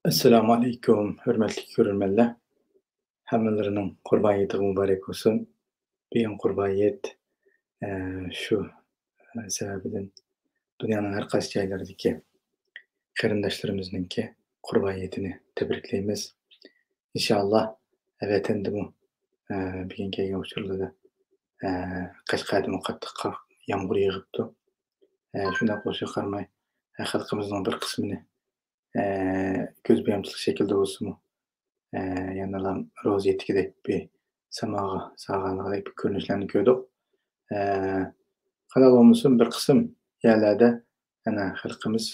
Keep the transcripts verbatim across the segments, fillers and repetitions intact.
ئەسسالامۇ ئەلەيكۇم، ھۆرمەتلىك كۆرۈرمەنلەر. ھەممىلىرىنىڭ قۇربان ھېيتىغا مۇبارەك بولسۇن. بۈگۈن قۇربان ھېيت، ئە، شۇ، ئە، سەۋەبىدىن دۇنيانىڭ ھەر قايسى جايلىرىدىكى قېرىنداشلىرىمىزنىڭكى قۇربان ھېيتىنى تەبرىكلەيمىز. ئىنشائاللا، ۋەتەندىمۇ، ئە، بۈگۈن كەلگەن ئۇچۇرلىرىدا، ئە، قەشقەردىمۇ قاتتىق قار، يامغۇر يېغىپتۇ. ئە، شۇنداق بولۇشىغا قارىماي، ئە، خەلقىمىزنىڭ بىر قىسمىنى، ئە، كۆز بويامچىلىق شەكلىدە بولسىمۇ، ئە، يەنىلا روزا ھېيتتىكىدەك بىر ساماغا سالغانلىقىدەك بىر كۆرۈنۈشلەرنى كۆردۇق. ئە، قانداق بولمىسۇن، بىر قىسىم يەرلەردە يەنە خەلقىمىز،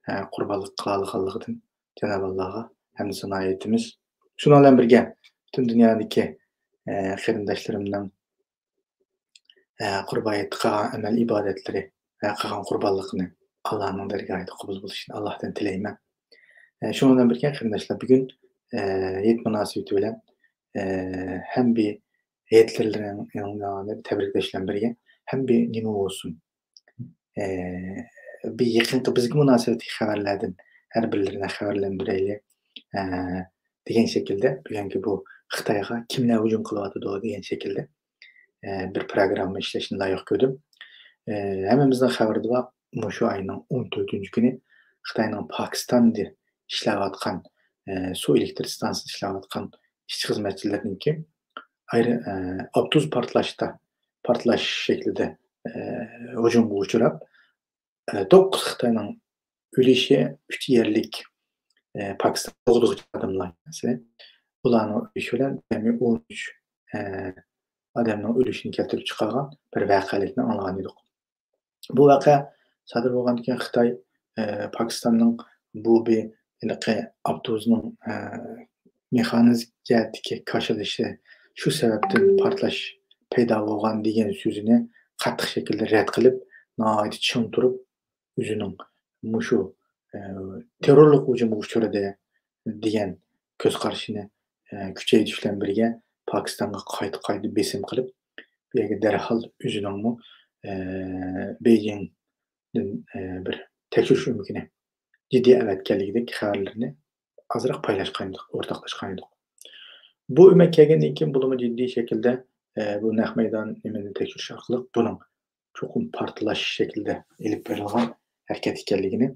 ئە، قۇربانلىق قىلالىغانلىقىدىن جانابى ئاللاغا ھەمدۇ سانا ئېيتىمىز. شۇنىڭ بىلەن بىرگە، پۈتۈن دۇنيادىكى، ئە، قېرىنداشلىرىمنىڭ، ئە، قۇربان ھېيتتا قىلغان ئەمەل ئىبادەتلىرى ۋە قىلغان قۇربانلىقىنى ئاللانىڭ دەرگاھىدا قوبۇل بولۇشىنى ئاللاھتىن تىلەيمەن. ئە، شۇنىڭ بىلەن بىرگە، قېرىنداشلار، بۈگۈن، ئە، ھېيت مۇناسىۋىتى بىلەن، ئە، ھەم بىر ھېيتلىرىنى تەبرىكلەش بىلەن بىرگە، ھەم بىر نېمە بولسۇن؟ ئە، بىر يېقىنقى بىزگە مۇناسىۋەتلىك خەۋەرلەردىن ھەر بىرلىرىنى خەۋەرلەندۈرەيلى، ئە، دېگەن شەكىلدە، بۈگۈنكى بۇ خىتايغا كىملەر ھۇجۇم قىلىۋاتىدۇ دېگەن شەكىلدە، ئە، بىر پروگرامما ئىشلەشنى لايىق كۆردۈم. ئە، ھەممىمىزنىڭ خەۋىرىدە بار، مۇشۇ ئاينىڭ ئون تۆتىنچى كۈنى خىتاينىڭ پاكىستاندا ئىشلەۋاتقان، ئە، سۇ ئېلېكتر ئىستانسىسىدا ئىشلەۋاتقان ئىشچى خىزمەتچىلىرىنىڭكى ئايرى-، ئە، ئاپتوبۇس پارتلاشتا، پارتلاش شەكلىدە، ئە، ھۇجۇمغا ئۇچراپ، ئە، توققۇز خىتاينىڭ ئۆلۈشى، ئۈچ يەرلىك، ئە، پاكىستان قوغدىغۇچى خادىملار، ئۇلارنىڭ ئۆلۈشى بىلەن جەمئىي ئون ئۈچ، ئە، ئادەمنىڭ ئۆلۈشىنى كەلتۈرۈپ چىقارغان بىر ۋەقەلىكنى ئاڭلىغان ئىدۇق. بۇ ۋەقە سادىر بولغاندىن كېيىن خىتاي، ئە، پاكىستاننىڭ بۇ بىر ھېلىقى ئاپتوبۇسنىڭ، ئە، مېخانىزم جەھەتتىكى كاشىلىشى شۇ سەۋەبتىن پارتلاش پەيدا بولغان دېگەن سۆزىنى قاتتىق شەكىلدە رەت قىلىپ، ناھايىتى چىڭ تۇرۇپ، ئۆزىنىڭ مۇشۇ، ئە، تېررورلۇق ھۇجۇمىغا ئۇچرىدى دېگەن كۆز قارىشىنى، ئە، كۈچەيتىش بىلەن بىرگە، پاكىستانغا قايتا-قايتا بېسىم قىلىپ، بۇ يەرگە دەرھال ئۆزىنىڭمۇ، ئە، بېيجىڭدىن، ئە، بىر تەكشۈرۈش ئۆمىكىنى جىددىي ئەۋەتكەنلىكىدەك خەۋەرلىرىنى ئازراق پايلاشقان ئىدۇق، ئورتاقلاشقان ئىدۇق. بۇ ئۆمەك كەلگەندىن كېيىن بۇلارمۇ جىددىي شەكىلدە، ئە، بۇ نەق مەيدان نېمىنى تەكشۈرۈش ئارقىلىق بۇنىڭ چوقۇم پارتلاش شەكلىدە ئېلىپ بېرىلغان ھەرىكەت ئىكەنلىكىنى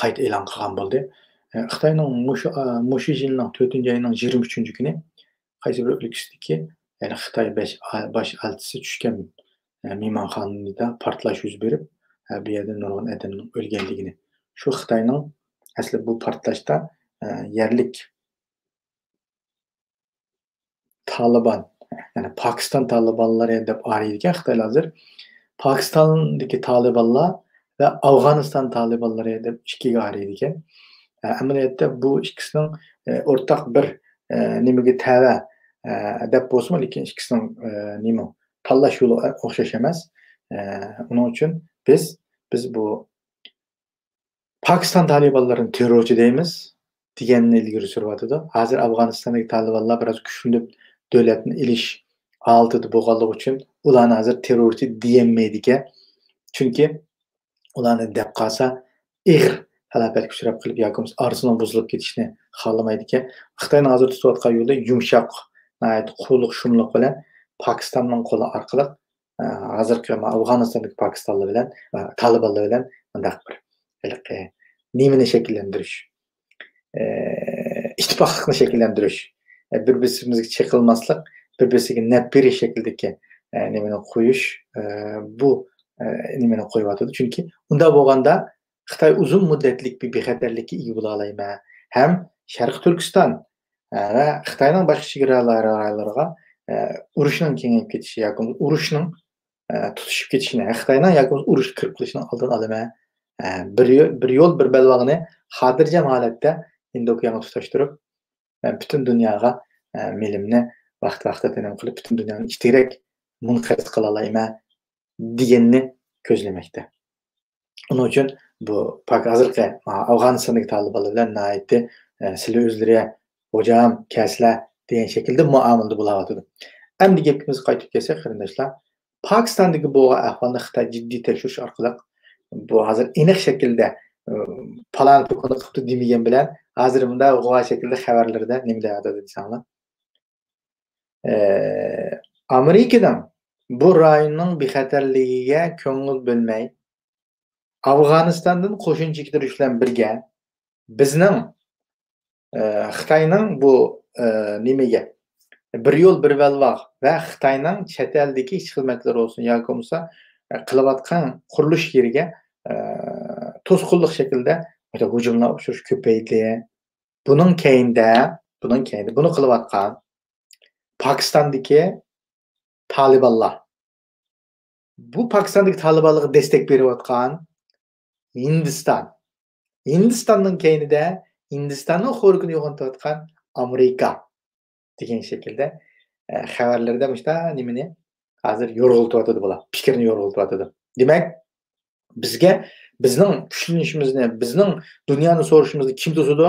قايتا ئېلان قىلغان بولدى. ئە، خىتاينىڭ مۇشۇ، ئا، مۇشۇ يىلنىڭ تۆتىنچى ئاينىڭ يىگىرمە ئۈچىنچى كۈنى قايسى بىر ئۆلكىسىدىكى، يەنى خىتاي بەش، باش ئەلچىسى چۈشكەن، ئە، مېھمانخانىدا پارتلاش يۈز بېرىپ، ئە، بۇ يەردە نۇرغۇن ئادەمنىڭ ئۆلگەنلىكىنى. شۇ خىتاينىڭ ئەسلى بۇ پارتلاشتا، ئە، يەرلىك تالىبان، يەنى پاكىستان تالىبانلىرى دەپ ئايرىيدىكەن خىتايلار ھازىر. پاكىستاندىكى تالىبانلار ۋە ئافغانىستان تالىبانلىرى دەپ ئىككىگە ئايرىيدىكەن. ئە، ئەمەلىيەتتە بۇ ئىككىسىنىڭ، ئە، ئورتاق بىر، ئە، نېمىگە تەۋە، ئە، دەپ بولسىمۇ، لېكىن ئىككىسىنىڭ، ئە، نېمە، تاللاش يولى ئوخشاش ئەمەس. ئە، ئۇنىڭ ئۈچۈن بىز، بىز بۇ پاكىستان تالىبانلىرىنى تېررورچى دەيمىز دېگەننى ئىلگىرى سۈرۈۋاتىدۇ. ھازىر ئافغانىستاندىكى تالىبانلار بىراز كۈچلىنىپ، دۆلەتنى ئېلىش ھالىتىدە بولغانلىقى ئۈچۈن ئۇلارنى ھازىر تېررورچى دېيەلمەيدىكەن. چۈنكى ئۇلارنى دەپ قالسا، ئېغىر تالاپەتكە ئۇچراپ قېلىپ ياكى بولمىسا ئارىسىنىڭ بۇزۇلۇپ كېتىشىنى خالىمايدىكەن. خىتاينىڭ ھازىر تۇتۇۋاتقان يولى يۇمشاق، ناھايىتى قۇۋلۇق شۇملۇق بىلەن پاكىستاننىڭ قولى ئارقىلىق، ئە، ھازىرقى ما-، ئافغانىستاندىكى پاكىستانلار بىلەن، ئە، تالىبانلار بىلەن مۇنداق بىر ھېلىقى نېمىنى شەكىللەندۈرۈش، ئە، ئىتتىپاقلىقنى شەكىللەندۈرۈش، ئە، بىر-بىرسىمىزگە چېقىلماسلىق، بىر-بىرسىگە نەپ بېرىش شەكلىدىكى، ئە، نېمىنى قويۇش، ئە، بۇ، ئە، نېمىنى قويۇۋاتىدۇ. چۈنكى ئۇنداق بولغاندا خىتاي ئۇزۇن مۇددەتلىك بىر بىخەتەرلىككە ئىگە بولالايمەن ھەم شەرقىي تۈركىستان، ئە، ۋە خىتاينىڭ باشقا چېگرا رايونلىرىغا، ئە، ئۇرۇشنىڭ كېڭىيىپ كېتىشى ياكى ئۇرۇشنىڭ، ئە، تۇتىشىپ كېتىشىنى، خىتاينىڭ ياكى ئۇرۇشقا كىرىپ قېلىشىنىڭ ئالدىنى ئالىمەن. ئە، بىر يو-، بىر يول، بىر بەلباغنى خاتىرجەم ھالەتتە ھىندى ئوكيانغا تۇتاشتۇرۇپ، ئە، پۈتۈن دۇنياغا، ئە، مېلىمنى ۋاقتى-ۋاقتىدا تەلەم قىلىپ، پۈتۈن دۇنيانى ئىچ تىرەك مۇنقەرز قىلالايمەن دېگەننى كۆزلىمەكتە. ئۇنىڭ ئۈچۈن بۇ پاك-، ھازىرقى، ئا، ئافغانىستاندىكى تالىبانلار بىلەن ناھايىتى، ئە، سىلى ئۆزلىرى، «خوجام، كەلسىلە» دېگەن شەكىلدە مۇئامىلىدە بولاۋاتىدۇ. ئەمدى گېپىمىزگە قايتىپ كەلسەك، قېرىنداشلار، پاكىستاندىكى بولغان ئەھۋالنى خىتاي جىددىي تەكشۈرۈش ئارقىلىق، بۇ ھازىر ئېنىق شەكىلدە ئە، پالان پۇلان قىپتۇ دېمىگەن بىلەن، ھازىر مۇنداق غۇۋا شەكىلدە خەۋەرلىرىدە نېمە دەۋاتىدۇ دېسەڭلار. ئە، ئامېرىكىنىڭ بۇ رايوننىڭ بىخەتەرلىكىگە كۆڭۈل بۆلمەي، ئافغانىستاندىن قوشۇن چېكىندۈرۈش بىلەن بىرگە، بىزنىڭ، ئە، خىتاينىڭ بۇ، ئە، نېمىگە، بىر يول، بىر بەلباغ ۋە خىتاينىڭ چەت ئەلدىكى ئىشغالچىلىرى بولسۇن ياكى بولمىسا، ئە، قىلىۋاتقان قۇرۇلۇش يېرىگە، ئە، توسقۇنلۇق شەكىلدە ھۇجۇملار ئۇچرىشى كۆپەيدى. بۇنىڭ كەينىدە، بۇنىڭ كەينىدە بۇنى قىلىۋاتقان پاكىستاندىكى تالىبانلار، بۇ پاكىستاندىكى تالىبانلارغا دەستەك بېرىۋاتقان ھىندىستان، ھىندىستاننىڭ كەينىدە ھىندىستاننىڭ خورىكىنى يوغىنىتىۋاتقان ئامېرىكا دېگەن شەكىلدە، ئە، خەۋەرلىرىدە مۇشۇنداق نېمىنى ھازىر يورغىلىتىۋاتىدۇ بۇلار، پىكىرنى يورغىلىتىۋاتىدۇ. دېمەك، بىزگە بىزنىڭ كۈچلىنىشىمىزنى، بىزنىڭ دۇنيانى سورىشىمىزنى كىم توسىدۇ؟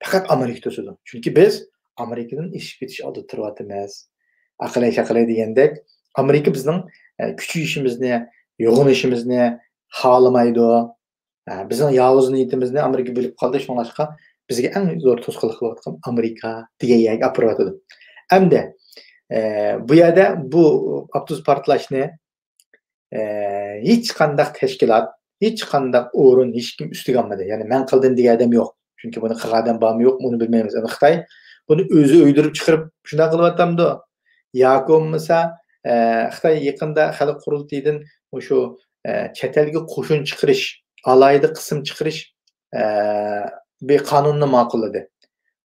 پەقەت ئامېرىكا توسىدۇ. چۈنكى بىز ئامېرىكىدىن ئېشىپ كېتىش ئالدىدا تۇرۇۋاتىمىز. ئەقەلەي شەقەلەي دېگەندەك، ئامېرىكا بىزنىڭ، ئە، كۈچىيىشىمىزنى، يوغىنىشىمىزنى خالىمايدۇ. ئە، بىزنىڭ ياۋۇز نىيىتىمىزنى ئامېرىكا بىلىپ قالدى، شۇڭلاشقا بىزگە ئەڭ زور توسقۇنلۇق قىلىۋاتقان ئامېرىكا دېگەن يەرگە ئاپىرىۋاتىدۇ. ئەمدى، ئە، بۇ يەردە بۇ ئاپتوبۇس پارتلاشنى ئە، ھېچقانداق تەشكىلات، ھېچقانداق ئورۇن، ھېچكىم ئۈستىگە ئالمىدى. يەنى مەن قىلدىم دېگەن ئادەم يوق. چۈنكى بۇنى قىلغان ئادەم بارمۇ يوقمۇ، ئۇنى بىلمەيمىز. ئەمدى خىتاي بۇنى ئۆزى ئۆيدۈرۈپ چىقىرىپ شۇنداق قىلىۋاتامدۇ؟ ياكى بولمىسا، ئە، خىتاي يېقىندا خەلق قۇرۇلتىيىدىن مۇشۇ، ئە، چەت ئەلگە قوشۇن چىقىرىش، ئالاھىدە قىسىم چىقىرىش، ئە، بىر قانۇننى ماقۇللىدى.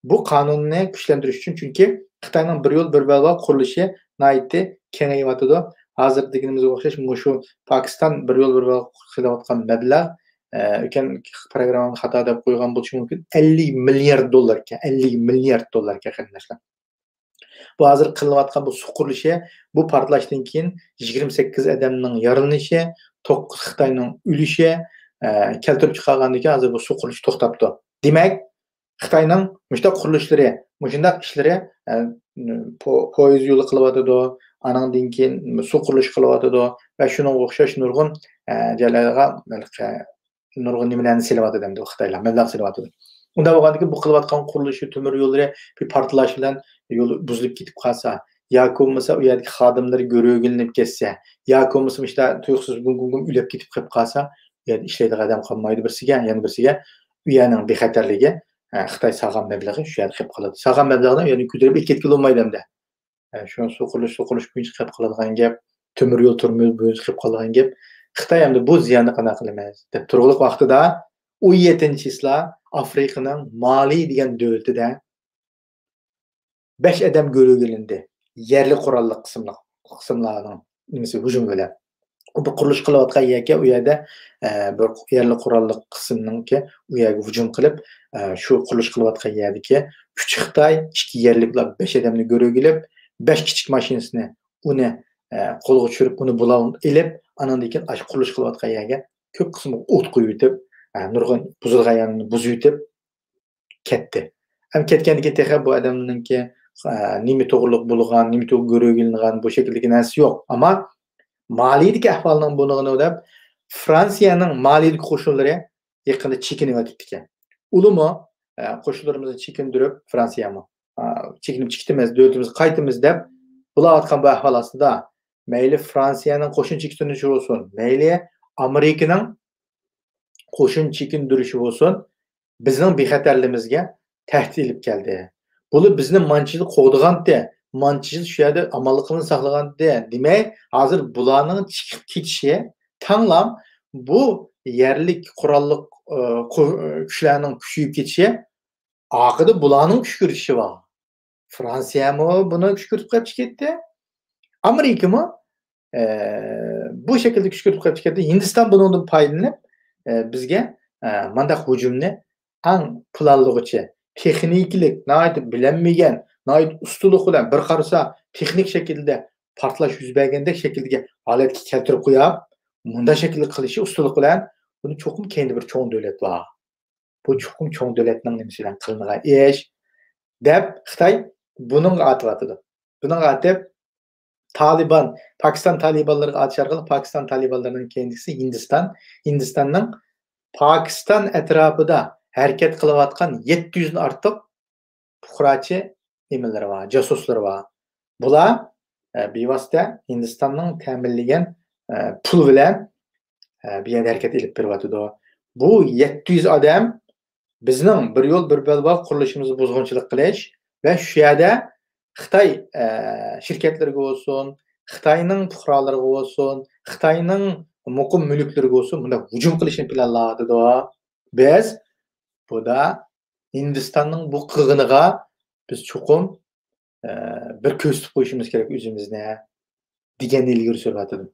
بۇ قانۇننى كۈچلەندۈرۈش ئۈچۈن، چۈنكى خىتاينىڭ بىر يول، بىر بەلباغ قۇرۇلۇشى ناھايىتى كېڭىيىۋاتىدۇ. ھازىر دېگىنىمىزگە ئوخشاش، مۇشۇ پاكىستان بىر يول، بىر بەلباغ قىلىۋاتقان مەبلەغ، ئە، ئۆتكەن پروگراممامدا خاتا دەپ قويغان بولۇشۇم مۇمكىن، ئەللىك مىليارد دوللار ئىكەن، ئەللىك مىليارد دوللار ئىكەن، قېرىنداشلار. بۇ ھازىر قىلىنىۋاتقان بۇ سۇ قۇرۇلۇشى، بۇ پارتلاشتىن كېيىن يىگىرمە سەككىز ئادەمنىڭ يارىلىنىشى، توققۇز خىتاينىڭ ئۆلۈشى، ئە، كەلتۈرۈپ چىقارغاندىن كېيىن ھازىر بۇ سۇ قۇرۇلۇشى توختاپتۇ. دېمەك، خىتاينىڭ مۇشۇنداق قۇرۇلۇشلىرى، مۇشۇنداق ئىشلىرى، ئە، پو-، پويىز يولى قىلىۋاتىدۇ، ئانىڭدىن كېيىن سۇ قۇرۇلۇشى قىلىۋاتىدۇ ۋە شۇنىڭغا ئوخشاش نۇرغۇن، ئە، جايلارغا، نۇرغۇن نېمىلەرنى سېلىۋاتىدۇ ئەمدى خىتايلار، مەبلەغ سېلىۋاتىدۇ. ئۇنداق بولغاندىكىن بۇ قىلىۋاتقان قۇرۇلۇشى، تۆمۈر يوللىرى بىر پارتلاش بىلەن يولى بۇزۇلۇپ كېتىپ قالسا، ياكى بولمىسا ئۇ يەردىكى خادىملىرى گۆرۈگىلىنىپ كەتسە، ياكى بولمىسا مۇشۇنداق تۇيۇقسىز گۇم گۇم گۇم ئۆلۈپ كېتىپ قېلىپ قالسا، ئۇ يەردە ئىشلەيدىغان ئادەم قالمايدۇ بىرسىگە، يەنە بىرسىگە ئۇ يەرنىڭ بىخەتەرلىكى، ئە، خىتاي سالغان مەبلىغى شۇ يەردە قېلىپ قالىدۇ. سالغان مەبلەغنى ئۇ يەردىن كۆتۈرۈپ ئېلىپ كەتكىلى بولمايدۇ ئەمدى. ئە، شۇ سۇ قۇرۇلۇشى، سۇ قۇرۇلۇش بويىچە قېلىپ قالىدىغان گەپ، تۆمۈر يول، تۆمۈر يول بويىچە قېلىپ قالىدىغان گەپ. خىتاي ئەمدى بۇ زىياننى قانداق قىلىمىز دەپ تۇرغۇلۇق ۋاقتىدا، ئون يەتتىنچى چىسلا ئافرىقىنىڭ مالى دېگەن دۆلىتىدە بەش ئادەم گۆرۈگە ئېلىندى. يەرلىك قوراللىق قىسىملىق، قىسىملارنىڭ نېمىسى، ھۇجۇمى بىلەن. ئۇ بىر قۇرۇلۇش قىلىۋاتقان يەرگە، ئۇ يەردە، ئە، بىر يەرلىك قوراللىق قىسىمنىڭكى ئۇ يەرگە ھۇجۇم قىلىپ، ئە، شۇ قۇرۇلۇش قىلىۋاتقان يەردىكى ئۈچ خىتاي، ئىككى يەرلىك بىلەن بەش ئادەمنى گۆرۈگە ئېلىپ، بەش كىچىك ماشىنىسىنى ئۇنى، ئە، قولغا چۈشۈرۈپ، ئۇنى بۇلاپ ئېلىپ، ئانىڭدىن كېيىن ئاشۇ قۇرۇلۇش قىلىۋاتقان يەرگە كۆپ قىسمىغا ئوت قويۇۋېتىپ، ئە، نۇرغۇن بۇزۇلغان يەرنى بۇزۇۋېتىپ، كەتتى. ئەمما كەتكەندىن كېيىن تېخى بۇ ئادەمنىڭكى، ئە، نېمە توغرىلىق بولغان، نېمە توغرا گۆرۈگە ئېلىنغان، بۇ شەكىلدىكى نەرسە يوق. ئەمما مالىدىكى ئەھۋالنىڭ بۇنىڭغىنى دەپ، فرانسىيەنىڭ مالىدىكى قوشۇنلىرى يېقىندا چېكىنىۋېتىپتىكەن. ئۇلىمۇ، ئە، قوشۇنلىرىمىزنى چېكىندۈرۈپ، فرانسىيەمۇ، ئە، چېكىنىپ چىقىتىمىز، دۆلىتىمىزگە قايتىمىز دەپ بولاۋاتقان بۇ ئەھۋال ئاستىدا، مەيلى فرانسىيەنىڭ قوشۇن چېكىندۈرۈشى بولسۇن، مەيلى ئامېرىكىنىڭ قوشۇن چېكىندۈرۈشى بولسۇن، بىزنىڭ بىخەتەرلىكىمىزگە تەھدىت ئېلىپ كەلدى. بۇلار بىزنى مانچە يىل قوغدىغانتى، مانچە يىل شۇ يەردە ئامانلىقىمىزنى ساقلىغانتى دېمەي، ھازىر بۇلارنىڭ چىقىپ كېتىشى تەڭلا بۇ يەرلىك قوراللىق، ئى، قۇ-، كۈچلەرنىڭ كۈچىيىپ كېتىشى ئارقىدا بۇلارنىڭ كۈشكۈرتۈشى بار. فرانسىيەمۇ بۇنى كۈشكۈرتۈپ قېلىپ كەتتى. ئامېرىكىمۇ، ئە، بۇ شەكىلدە كۈشكۈرتۈپ قېلىپ كەتتى. ھىندىستان بۇنىڭدىن پايدىلىنىپ، ئە، بىزگە، ئە، مانداق ھۇجۇمنى ئەڭ پىلانلىغۇچى، تېخنىكىلىك، ناھايىتى بىلەلمىگەن، ناھايىتى ئۇستىلىق بىلەن بىر قارىسا تېخنىك شەكىلدە پارتلاش يۈز بەرگەندەك شەكىلدىكى ھالەتكە كەلتۈرۈپ قويۇپ، مۇنداق شەكىلدە قىلىشى ئۇستىلىق بىلەن بۇنى چوقۇم كەينىدە بىر چوڭ دۆلەت بار. بۇ چوقۇم چوڭ دۆلەتنىڭ نېمىسى بىلەن قىلىنغان ئىش، دەپ خىتاي بۇنىڭغا ئاتىۋاتىدۇ. بۇنىڭغا ئاتىپ، تالىبان، پاكىستان تالىبانلىرىغا ئاتىش ئارقىلىق پاكىستان تالىبانلىرىنىڭ كەينىدىكىسى ھىندىستان، ھىندىستاننىڭ پاكىستان ئەتراپىدا ھەرىكەت قىلىۋاتقان يەتتە يۈزدىن ئارتۇق پۇقراچى نېمىلىرى بار، جاسۇسلىرى بار. بۇلار، ئە، بىۋاسىتە ھىندىستاننىڭ تەمىنلىگەن، ئە، پۇل بىلەن، ئە، بۇ يەردە ھەرىكەت ئېلىپ بېرىۋاتىدۇ. بۇ يەتتە يۈز ئادەم بىزنىڭ بىر يول، بىر بەلباغ قۇرۇلۇشىمىزدا بۇزغۇنچىلىق قىلىش ۋە شۇ يەردە خىتاي، ئە، شىركەتلىرىگە بولسۇن، خىتاينىڭ پۇقرالىرىغا بولسۇن، خىتاينىڭ مۇقىم مۈلۈكلىرىگە بولسۇن، بۇنداق ھۇجۇم قىلىشنى پىلانلاۋاتىدۇ. بىز بۇدا ھىندىستاننىڭ بۇ قىلغىنىغا بىز چوقۇم، ئە، بىر كۆرسىتىپ قويۇشىمىز كېرەك ئۆزىمىزنى دېگەننى ئىلگىرى سۈرۈۋاتىدۇ.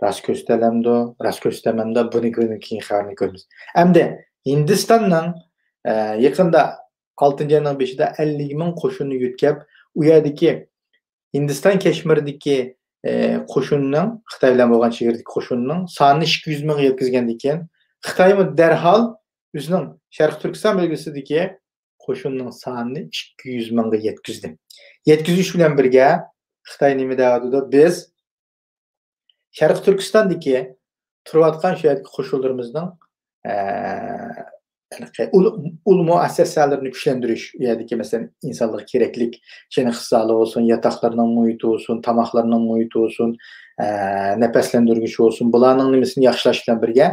راست كۆرسىتەلەمدۇ، راست كۆرسىتەلمەمدۇ، بۇنى كۆ-، كېيىن خەۋەرنى كۆرىمىز. ئەمدى ھىندىستاننىڭ، ئە، يېقىندا ئالتىنچى ئاينىڭ بېشىدا ئەللىك مىڭ قوشۇننى يۆتكەپ، ئۇ يەردىكى ھىندىستان كەشمىرىدىكى، ئە، قوشۇننىڭ، خىتاي بىلەن بولغان چېگرىدىكى قوشۇننىڭ سانىنى ئىككى يۈز مىڭغا يەتكۈزگەندىن كېيىن، خىتايمۇ دەرھال ئۆزىنىڭ شەرقىي تۈركىستان بۆلگىسىدىكى قوشۇننىڭ سانىنى ئىككى يۈز مىڭغا يەتكۈزدى. يەتكۈزۈش بىلەن بىرگە، خىتاي نېمە دەۋاتىدۇ؟ بىز شەرقىي تۈركىستاندىكى تۇرۇۋاتقان شۇ يەردىكى قوشۇنلىرىمىزنىڭ، ئە، ئۇل-، ئۇل مۇئەسسەسەلىرىنى كۈچلەندۈرۈش، ئۇ يەردىكى، مەسىلەن، ئىنسانلىققا كېرەكلىك چېنىقىش زالى بولسۇن، ياتاقلىرىنىڭ مۇھىتى بولسۇن، تاماقلىرىنىڭ مۇھىتى بولسۇن، ئە، نەپەسلەندۈرگۈچ بولسۇن، بۇلارنىڭ نېمىسىنى ياخشىلاش بىلەن بىرگە،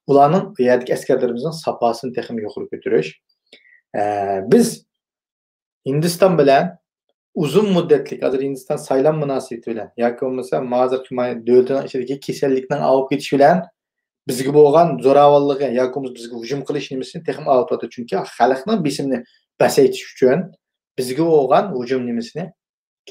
ئۇلارنىڭ ئۇ يەردىكى ئەسكەرلىرىمىزنىڭ ساپاسىنى تېخىمۇ يۇقىرى كۆتۈرۈش. ئە، بىز ھىندىستان بىلەن ئۇزۇن مۇددەتلىك، ھازىر ھىندىستان سايلام مۇناسىۋىتى بىلەن ياكى بولمىسا ھازىرقى ما-، دۆلىتىنىڭ ئىچىدىكى كېسەللىكنىڭ ئاۋۇپ كېتىشى بىلەن بىزگە بولغان زوراۋانلىقى ياكى بولمىسا بىزگە ھۇجۇم قىلىش نېمىسىنى تېخىمۇ ئاۋۇتۇۋاتىدۇ. چۈنكى خەلقنىڭ بېسىمىنى پەسەيتىش ئۈچۈن بىزگە بولغان ھۇجۇم نېمىسىنى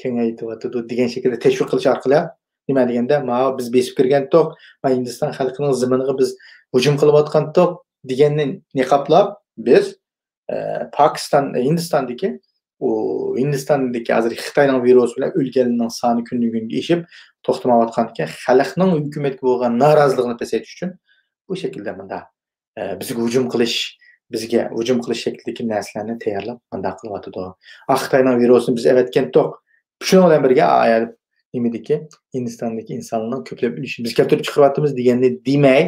كېڭەيتىۋاتىدۇ دېگەن شەكىلدە تەشۋىق قىلىش ئارقىلىق، نېمە دېگەندە، ماۋۇ بىز بېسىپ كىرگەنتۇق، ما ھىندىستان خەلقىنىڭ زېمىنىغا بىز ھۇجۇم قىلىۋاتقانتۇق دېگەننى نىقابلاپ، بىز، ئە، پاكىستان، ھىندىستاندىكى، ئۇ، ھىندىستاندىكى ھازىر خىتاينىڭ ۋىرۇسى بىلەن ئۆلگەنلەرنىڭ سانى كۈندىن كۈنگە ئېشىپ توختىمايۋاتقاندىكىن، خەلقنىڭ ھۆكۈمەتكە بولغان نارازىلىقىنى پەسەيتىش ئۈچۈن بۇ شەكىلدە مۇنداق، ئە، بىزگە ھۇجۇم قىلىش، بىزگە ھۇجۇم قىلىش شەكلىدىكى نەرسىلەرنى تەييارلاپ مۇنداق قىلىۋاتىدۇ. ئا، خىتاينىڭ ۋىرۇسىنى بىز ئەۋەتكەنتۇق. شۇنىڭ بىلەن بىرگە، ئا، يەردە نېمىدىكى، ھىندىستاندىكى ئىنسانلارنىڭ كۆپلەپ ئۆلۈشىنى بىز كەلتۈرۈپ چىقىرىۋاتىمىز دېگەننى دېمەي،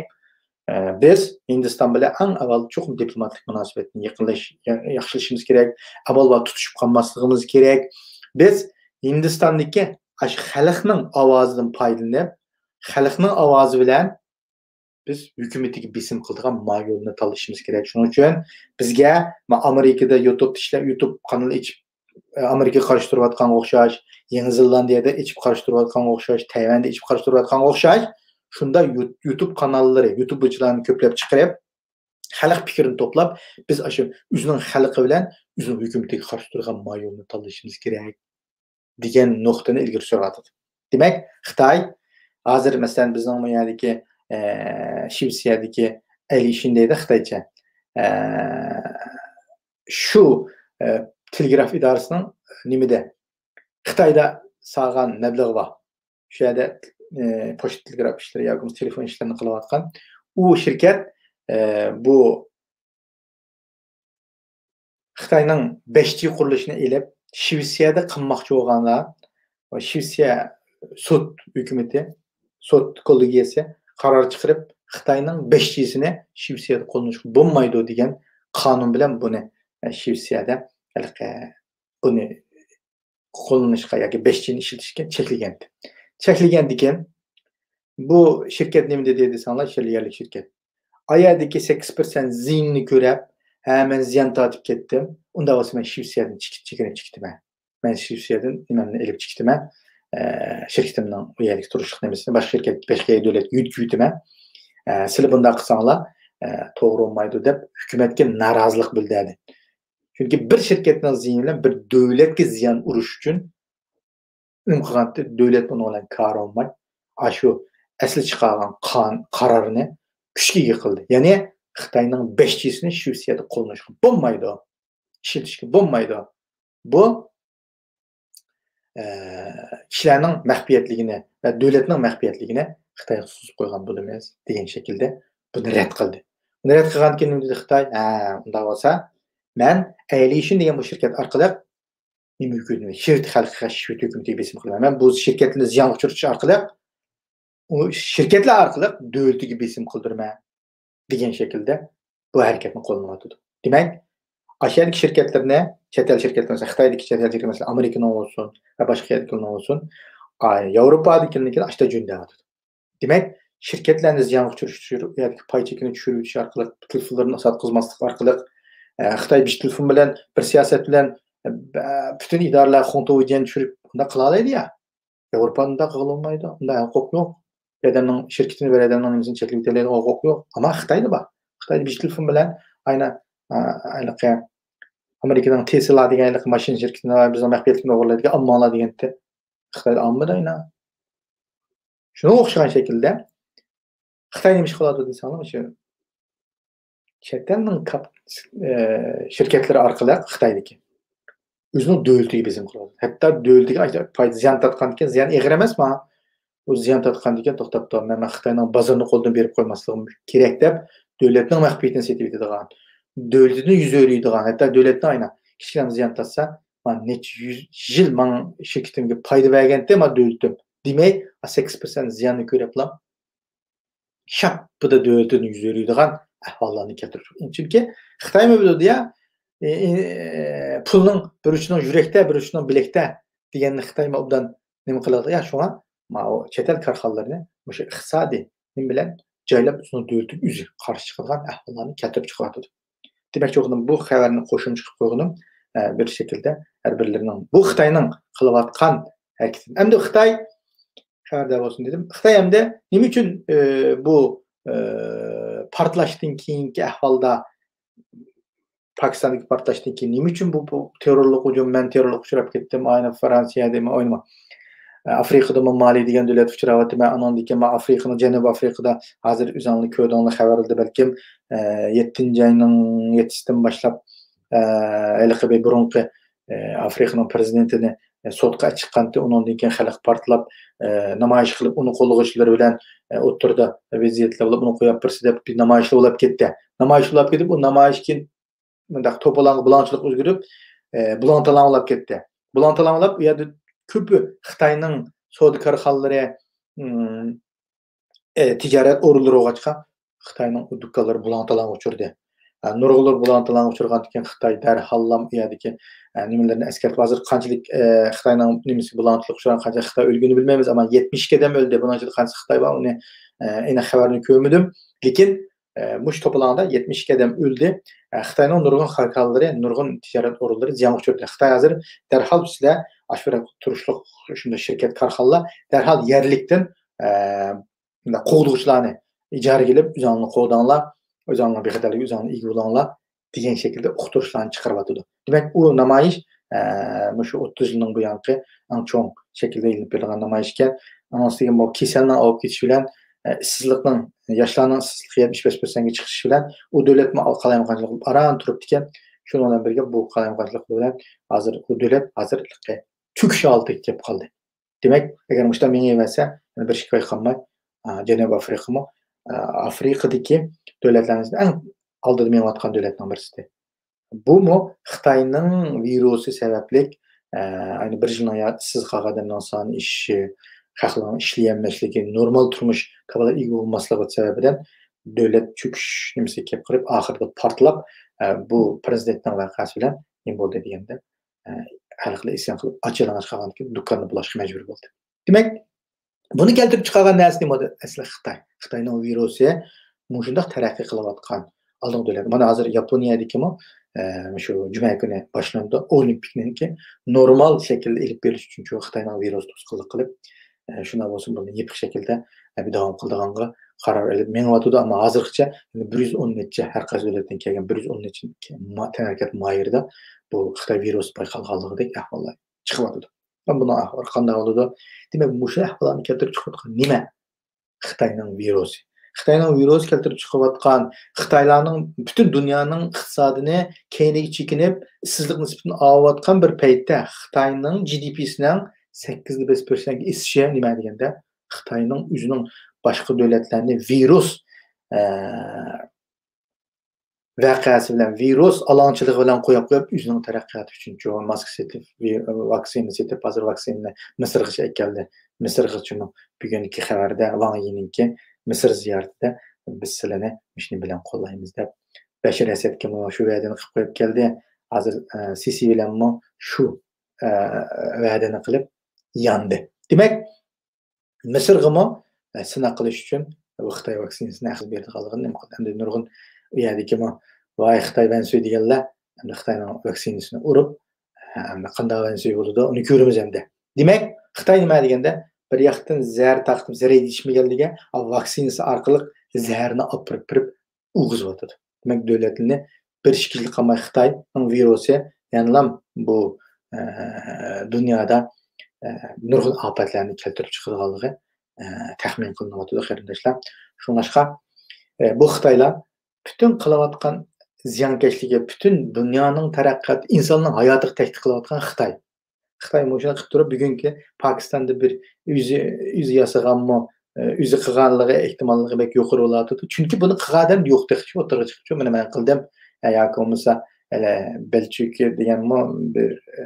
ئە، بىز ھىندىستان بىلەن ئەڭ ئاۋۋال چوقۇم دىپلوماتىك مۇناسىۋەتنى يېقىنلاش-، ياخشىلىشىمىز كېرەك. ئاۋۋال تۇتۇشۇپ قالماسلىقىمىز كېرەك. بىز ھىندىستاندىكى ئاشۇ خەلقنىڭ ئاۋازىدىن پايدىلىنىپ، خەلقنىڭ ئاۋازى بىلەن بىز ھۆكۈمىتىگە بېسىم قىلىدىغان ما يولنى تاللىشىمىز كېرەك. شۇنىڭ ئۈچۈن بىزگە ما ئامېرىكىدا يۇتۇب ئىشلەپ، يۇتۇب قانىلى ئېچىپ، ئامېرىكىغا قارشى تۇرۇۋاتقانغا ئوخشاش، يېڭى زېلاندىيەدە ئېچىپ قارشى تۇرۇۋاتقانغا ئوخشاش، تەيۋەندە ئېچىپ قارشى تۇرۇۋاتقانغا ئوخشاش، شۇنداق يۇ-، يۇتۇب قاناللىرى، يۇتۇبچىلارنى كۆپلەپ چىقىرىپ، خەلق پىكرىنى توپلاپ، بىز ئاشۇ ئۆزىنىڭ خەلقى بىلەن ئۆزىنىڭ ھۆكۈمىتىگە قارشى تۇرىدىغان ما يولنى تاللىشىمىز كېرەك دېگەن نۇقتىنى ئىلگىرى سۈرۈۋاتىدۇ. دېمەك، خىتاي ھازىر، مەسىلەن، بىزنىڭ بۇ يەردىكى، ئە، شىۋېتسىيەدىكى ئەلىشىن دەيدۇ خىتايچە. ئە، شۇ، ئە، تېلېگراف ئىدارىسىنىڭ نېمىدە، خىتايدا سالغان مەبلىغى بار. شۇ يەردە، ئە، پوچتا تېلېگراف ئىشلىرى ياكى بولمىسا تېلېفون ئىشلىرىنى قىلىۋاتقان. ئۇ شىركەت، ئە، بۇ خىتاينىڭ بەش جى قۇرۇلۇشىنى ئېلىپ، شىۋېتسىيەدە قىلماقچى بولغانلار، شىۋېتسىيە سوت ھۆكۈمىتى، سوت كوللېگىيەسى قارار چىقىرىپ، خىتاينىڭ بەش جىسىنى شىۋېتسىيەدە قوللىنىشقا بولمايدۇ دېگەن قانۇن بىلەن بۇنى، ئە، شىۋېتسىيەدە ھېلىقى، بۇنى قوللىنىشقا ياكى بەش جىنى ئىشلىتىشكە چەكلىگەنتى. چەكلىگەندىكىن، بۇ شىركەت نېمە دېدى دېسەڭلار، شۇ يەرلىك شىركەت. ئا يەردىكى سەككىز پىرسەنت زىيىننى كۆرۈپ، ھە، مەن زىيان تارتىپ كەتتىم. ئۇنداق بولسا مەن شىۋېتسىيەدىن چېكىت-، چېكىنىپ چىقىتىمەن. مەن شىۋېتسىيەدىن نېمەمنى ئېلىپ چىقىتىمەن. ئە، شىركىتىمنىڭ ئۇ يەرلىك تۇرۇشلۇق نېمىسىنى باشقا شىركەت، باشقا دۆلەتكە يۆتكىۋېتىمەن. ئە، سىلەر بۇنداق قىلساڭلار، ئە، توغرا بولمايدۇ دەپ ھۆكۈمەتكە نارازىلىق بىلدۈردى. چۈنكى بىر شىركەتنىڭ زىيىنى بىلەن بىر دۆلەتكە زىيان ئۇرۇش ئۈچۈن ئۈنۈم قىلغانتى، دۆلەت ئۇنىڭ بىلەن كارى بولماي، ئاشۇ ئەسلى چىقارغان قان-، قارارنى كۈچكە ئىگە قىلدى. يەنى خىتاينىڭ بەش جىسىنى شىۋېتسىيەدە قوللىنىشقا بولمايدۇ، ئىشلىتىشكە بولمايدۇ. بۇ، ئە، كىشىلەرنىڭ مەخپىيەتلىكىنى ۋە دۆلەتنىڭ مەخپىيەتلىكىنى خىتايغا سوزۇپ قويغان بولىمىز دېگەن شەكىلدە بۇنى رەت قىلدى. بۇنى رەت قىلغاندىن كېيىن نېمە دېدى خىتاي؟ ھە، ئۇنداق بولسا، مەن ئەيلىشىن دېگەن بۇ شىركەت ئارقىلىق نېمە ھۆكۈمىتى، شىۋېت خەلقىگە، شىۋېت ھۆكۈمىتىگە بېسىم قىلىمەن. مەن بۇ شىركەتلەرنى زىيانغا ئۇچرىتىش ئارقىلىق، ئۇ شىركەتلەر ئارقىلىق دۆلىتىگە بېسىم قىلدۇرىمەن دېگەن شەكىلدە بۇ ھەرىكەتنى قوللىنىۋاتىدۇ. دېمەك، ئاشۇ يەردىكى شىركەتلىرىنى، چەت ئەل شىركەتلىرى، مەسىلەن، خىتايدىكى چەت ئەل شىركەتلىرى، مەسىلەن، ئامېرىكىنىڭ بولسۇن ۋە باشقا يەردىكىلەرنىڭ بولسۇن، ئا، ياۋروپادىكىلەرنىڭكىنى ئاشتا جۈندەۋاتىدۇ. دېمەك، شىركەتلەرنى زىيانغا چۈشۈرۈش، ئۇ يەردىكى پاي چېكىنى چۈشۈرۈۋېتىش ئارقىلىق، تېلېفونلىرىنى ساتقۇزماسلىق ئارقىلىق، ئە، خىتاي بىر تېلېفون بىلەن، بىر سىياسەت بىلەن، ئە، پۈتۈن ئىدارىلەر خۇڭتۇۋجيەننى چۈشۈرۈپ، ئۇنداق قىلالايدۇ يا. ياۋروپا ئۇنداق قىلالمايدۇ. ئۇنداق ھوقۇق يوق. بىر ئادەمنىڭ شىركىتىنى، بىر ئادەمنىڭ نېمىسىنى چەكلىۋېتەلەيدىغان ھوقۇق يوق. ئەمما خىتايدا بار. خىتايدا بىر تېلېفون بىلەن ئاينا، ئە، ھېلىقى ئامېرىكىنىڭ تېسلا دېگەن ھېلىقى ماشىنا شىركىتىنى بىزنىڭ مەخپىيەتلىكىنى ئوغرىلايدىكەن، ئالماڭلار دېگەنتى. خىتايدا ئالمىدى ئاينا. شۇنىڭغا ئوخشىغان شەكىلدە خىتاي نېمە ئىش قىلىۋاتىدۇ دېسەڭلار، مۇشۇ چەت ئەلنىڭ كاپ-، ئە، شىركەتلىرى ئارقىلىق خىتايدىكى ئۆزىنىڭ دۆلىتىگە بېسىم قىلىۋاتىدۇ. ھەتتا دۆلىتىگە پايدا، زىيان تارتقاندىكىن، زىيان ئېغىر ئەمەس ماڭا. ئۇ زىيان تارتقاندىكىن، توختاپ تۇر، مەن، مەن خىتاينىڭ بازىرىنى قولدىن بېرىپ قويماسلىقىم كېرەك دەپ، دۆلەتنىڭ مەخپىيىتىنى سېتىۋېتىدىغان، دۆلىتىنى يۈز ئۆرۈيدىغان، ھەتتا دۆلەتنىڭ ئاينا كىچىككىنە زىيان تارتسا، مانا نەچچە يۈز يىل ماڭا شىركىتىمگە پايدا بەرگەنتى، مانا دۆلىتىم دېمەي، سەككىز پىرسەنت زىياننى كۆرۈپلا، شاپپىدە دۆلىتىنى يۈز ئۆرۈيدىغان ئەھۋاللارنى كەلتۈرۈپ چىققان. چۈنكى خىتايمۇ بىلىدۇ يا، ئى، ئى، پۇلنىڭ بىر ئۇچىنىڭ يۈرەكتە، بىر ئۇچىنىڭ بىلەكتە دېگەننى خىتايمۇ ئوبدان نېمە قىلىدۇ؟ يا، شۇڭا ماۋۇ چەت ئەل كارخانىلىرىنى مۇشۇ ئىقتىسادىي نېمە بىلەن جايلاپ، ئۆزىنىڭ دۆلىتىگە ئۆزى قارشى چىقىدىغان ئەھۋاللارنى كەلتۈرۈپ چىقىۋاتىدۇ. دېمەكچى بولغىنىم، بۇ خەۋەرنى قوشۇمچە قىلىپ قويغىنىم، ئە، بىر شەكىلدە ھەر بىرلىرىنىڭ بۇ خىتاينىڭ قىلىۋاتقان ھەرىكىتى. ئەمدى خىتاي خەۋەردار بولسۇن دېدىم. خىتاي ئەمدى نېمە ئۈچۈن، ئە، بۇ، ئە، پارتلاشتىن كېيىنكى ئەھۋالدا، پاكىستاندىكى پارتلاشتىن كېيىن نېمە ئۈچۈن بۇ، بۇ تېررورلۇق ھۇجۇم، مەن تېررورلۇققا ئۇچراپ كەتتىم، ئاينى فرانسىيەدىمۇ، ئاينىما، ئە، ئافرىقىدىمۇ مالى دېگەن دۆلەتكە ئۇچراۋاتىمەن، ئانىڭدىن كېيىن مانا ئافرىقىنىڭ، جەنۇبىي ئافرىقىدا ھازىر ئۆزۈڭلار كۆردۈڭلار خەۋەرلەردە بەلكىم، ئە، يەتتىنچى ئاينىڭ يەتتىسىدىن باشلاپ، ئە، ھېلىقى بىر بۇرۇنقى، ئە، ئافرىقىنىڭ پىرېزىدېنتىنى، ئە، سوتقا چىققانتى، ئۇنىڭدىن كېيىن خەلق پارتلاپ، ئە، نامايىش قىلىپ، ئۇنى قوللىغۇچىلىرى بىلەن، ئە، ئوتتۇرىدا ۋەزىيەتلەر بولۇپ، ئۇنى قويۇپ بېرسە دەپ بىر نامايىشلار بولۇپ كەتتى. نامايىشلار بولۇپ كېتىپ، ئۇ نامايىش كېيىن مۇنداق توپىلاڭغا بۇلاڭچىلىق ئۆزگىرىپ، ئە، بۇلاڭ تالاڭ بولۇپ كەتتى. بۇلاڭ تالاڭ بولۇپ، ئۇ يەردە كۆپى خىتاينىڭ سودا كارخانىلىرى، ئىم، ئە، تىجارەت ئورۇنلىرى بولغاچقا، خىتاينىڭ ئۇ دۇكانلىرى بۇلاڭ تالاڭغا ئۇچرىدى. ئە، نۇرغۇنلىرى بۇلاڭ تالاڭغا ئۇچرىغاندىن كېيىن خىتاي دەرھاللا ئۇ يەردىكى، ئە، نېمىلىرىنى ئەسكەرتىپ، ھازىر قانچىلىك، ئە، خىتاينىڭ نېمىسى بۇلاڭچىلىققا ئۇچرىغان، قانچە خىتاي ئۆلگىنى بىلمەيمىز، ئەمما يەتمىش ئىككى ئادەم ئۆلدى. بۇنىڭ ئىچىدە قانچە خىتاي بار، ئۇنى، ئە، ئېنىق خەۋەرنى كۆرمىدىم. لېكىن، ئە، مۇشۇ توپىلاڭدا يەتمىش ئىككى ئادەم ئۆلدى. ئە، خىتاينىڭ نۇرغۇن كارخانىلىرى، نۇرغۇن تىجارەت ئورۇنلىرى زىيانغا ئۇچرىدى. خىتاي ھازىر دەرھال سىلەر ئاشۇ تۇرۇشلۇق شۇنداق شىركەت، كارخانىلار دەرھال يەرلىكتىن، ئە، مۇنداق قوغدىغۇچىلارنى ئىجارىگە ئېلىپ، ئۆزۈڭلارنى قوغداڭلار، ئۆزۈڭلارنىڭ بىخەتەرلىكىگە ئۆزۈڭلار ئىگە بولۇڭلار دېگەن شەكىلدە ئۇقتۇرۇشلارنى چىقىرىۋاتىدۇ. دېمەك، ئۇ نامايىش، ئە، مۇشۇ ئوتتۇز يىلنىڭ بۇيانقى ئەڭ چوڭ شەكىلدە ئېلىپ بېرىلغان نامايىش ئىكەن. ئۇنىڭ ئۈستىگە بۇ كېسەلنىڭ ئاۋۇپ كېتىشى بىلەن، ئە، ئىشسىزلىقنىڭ، ياشلارنىڭ ئىشسىزلىقى يەتمىش بەش پىرسەنتكە چىقىشى بىلەن ئۇ دۆلەتمۇ قالايمىقانچىلىق بولۇپ ئاران تۇرۇپتىكەن. شۇنىڭ بىلەن بىرگە بۇ قالايمىقانچىلىق بىلەن ھازىر ئۇ دۆلەت ھازىر چۆكۈش ھالىتىگە كېلىپ قالدى. دېمەك، ئەگەر مۇشۇنداق مېڭىۋەرسە، يەنە بىر ئىككى ئاي قالماي، ئا، جەنۇبىي ئافرىقىمۇ، ئا، ئافرىقىدىكى دۆلەتلەرنىڭ ئەڭ ئالدىدا مېڭىۋاتقان دۆلەتنىڭ بىرسى. بۇمۇ خىتاينىڭ ۋىرۇسى سەۋەبلىك، ئا، ئەنە بىر يىلنىڭ يا-، ئىشسىز قالغان ئادەمنىڭ سانى ئېشىشى، خەقنىڭ ئىشلىيەلمەسلىكى، نورمال تۇرمۇش كاپالەتلىكىگە بولماسلىقى سەۋەبىدىن دۆلەت چۆكۈش نېمىسىگە كېلىپ قېلىپ، ئاخىرىدا پارتلاپ، ئا، بۇ پىرېزىدېنتنىڭ ۋەقەسى بىلەن نېمە بولدى دېگەندە، ئە، ھەر خىل ئىسيان قىلىپ، ئاچ يالىڭاچ قالغاندىكىن دۇكاننى بۇلاشقا مەجبۇر بولدى. دېمەك، بۇنى كەلتۈرۈپ چىقارغان نەرسە نېمە بولدى؟ ئەسلى خىتاي. خىتاينىڭ ۋىرۇسى مۇشۇنداق تەرەققىي قىلىۋاتقان ئالدىنقى دۆلەت. مانا ھازىر ياپونىيەدىكىمۇ، ئە، شۇ جۈمە كۈنى باشلىنىدۇ. ئولىمپىكنىڭكى نورمال شەكىلدە ئېلىپ بېرىش ئۈچۈن، چۈنكى خىتاينىڭ ۋىرۇسى توسقۇنلۇق قىلىپ، ئە، شۇنداق بولسۇن، بۇنى يېپىق شەكىلدە، ئە، بىر داۋام قىلىدىغانغا قارار ئېلىپ مېڭىۋاتىدۇ. ئەمما ھازىرغىچە بىر يۈز ئون نەچچە، ھەر قايسى دۆلەتتىن كەلگەن بىر يۈز ئون نەچچە ما-، تەنھەرىكەت ماھىرىدا بۇ خىتاي ۋىرۇسى بايقالغانلىقىدەك ئەھۋاللار چىقىۋاتىدۇ. بۇنىڭ ئەھۋالى قانداق بولىدۇ؟ دېمەك، مۇشۇ ئەھۋاللارنى كەلتۈرۈپ چىقىۋاتقان نېمە؟ خىتاينىڭ ۋىرۇسى. خىتاينىڭ ۋىرۇسى كەلتۈرۈپ چىقىۋاتقان، خىتايلارنىڭ پۈتۈن دۇنيانىڭ ئىقتىسادىنى كەينىگە چېكىنىپ، ئىشسىزلىق نىسبىتىنى ئاۋۇۋاتقان بىر پەيتتە خىتاينىڭ جى دى پىسىنىڭ سەككىز بەش پىرسەنتكە ئېشىشى نېمە دېگەندە، خىتاينىڭ ئۆزىنىڭ باشقا دۆلەتلەرنى ۋىرۇس، ئە، ۋەقەسى بىلەن، ۋىرۇس ئالاڭچىلىقى بىلەن قويۇپ قويۇپ، ئۆزىنىڭ تەرەققىياتى ئۈچۈن شۇ ماسكا سېتىپ، ۋى-، ۋاكسىنا سېتىپ، ھازىر ۋاكسىنىنى مىسىرغىچە ئەكەلدى. مىسىرغىچىمۇ بۈگۈنكى خەۋەردە ۋاڭ يىنىڭكى مىسىر زىيارىتىدە، «بىز سىلىنى مۇشۇنى بىلەن قوللايمىز» دەپ، بەشار ئەسەدكىمۇ شۇ ۋەدىنى قىلىپ قويۇپ كەلدى. ھازىر، ئە، سىسى بىلەنمۇ شۇ، ئە، ۋەدىنى قىلىپ ياندى. دېمەك، مىسىرغىمۇ، ئە، سىناق قىلىش ئۈچۈن بۇ خىتاي ۋاكسىنىسىنى ئەخلەت بېرىدىغانلىقىنى نېمە قىلدى؟ ئەمدى نۇرغۇن ئۇ يەردىكىمۇ، ۋاي، خىتاي ۋەنسۈي دېگەنلەر ئەمدى خىتاينىڭ ۋاكسىنىسىنى ئۇرۇپ، ئەمدى قانداق ۋەنسۈي بولىدۇ، ئۇنى كۆرىمىز ئەمدى. دېمەك، خىتاي نېمە دېگەندە، بىر ياقتىن زەھەر تارقىتىپ، زەھەر يېتىشمىگەنلىكى، ۋاكسىنىسى ئارقىلىق زەھەرنى ئاپىرىپ بېرىپ ئۇرغۇزۇۋاتىدۇ. دېمەك، دۆلەتلىرىنى بىر ئىككىلىك قالماي خىتاينىڭ ۋىرۇسى يەنىلا بۇ، ئە، دۇنيادا، ئە، نۇرغۇن ئاپەتلەرنى كەلتۈرۈپ چىقىدىغانلىقى، ئە، تەخمىن قىلىنىۋاتىدۇ، قېرىنداشلار. شۇڭلاشقا، ئە، بۇ خىتايلار پۈتۈن قىلىۋاتقان زىيانكەشلىكى، پۈتۈن دۇنيانىڭ تەرەققىياتى، ئىنساننىڭ ھاياتىغا تەھدىت قىلىۋاتقان خىتاي. خىتاي مۇشۇنى قىلىپ تۇرۇپ، بۈگۈنكى پاكىستاندا بىر ئۆزى، ئۆزى ياسىغانمۇ، ئۆزى قىلغانلىقى ئېھتىماللىقى بەك يۇقىرى بولۇۋاتىدۇ. چۈنكى بۇنى قىلغان ئادەم يوق تېخىچە ئوتتۇرىغا چىقىپچۇ، مانا مەن قىلدىم. ئە، ياكى بولمىسا، ھېلى بەلچۈكى دېگەنمۇ بىر، ئە،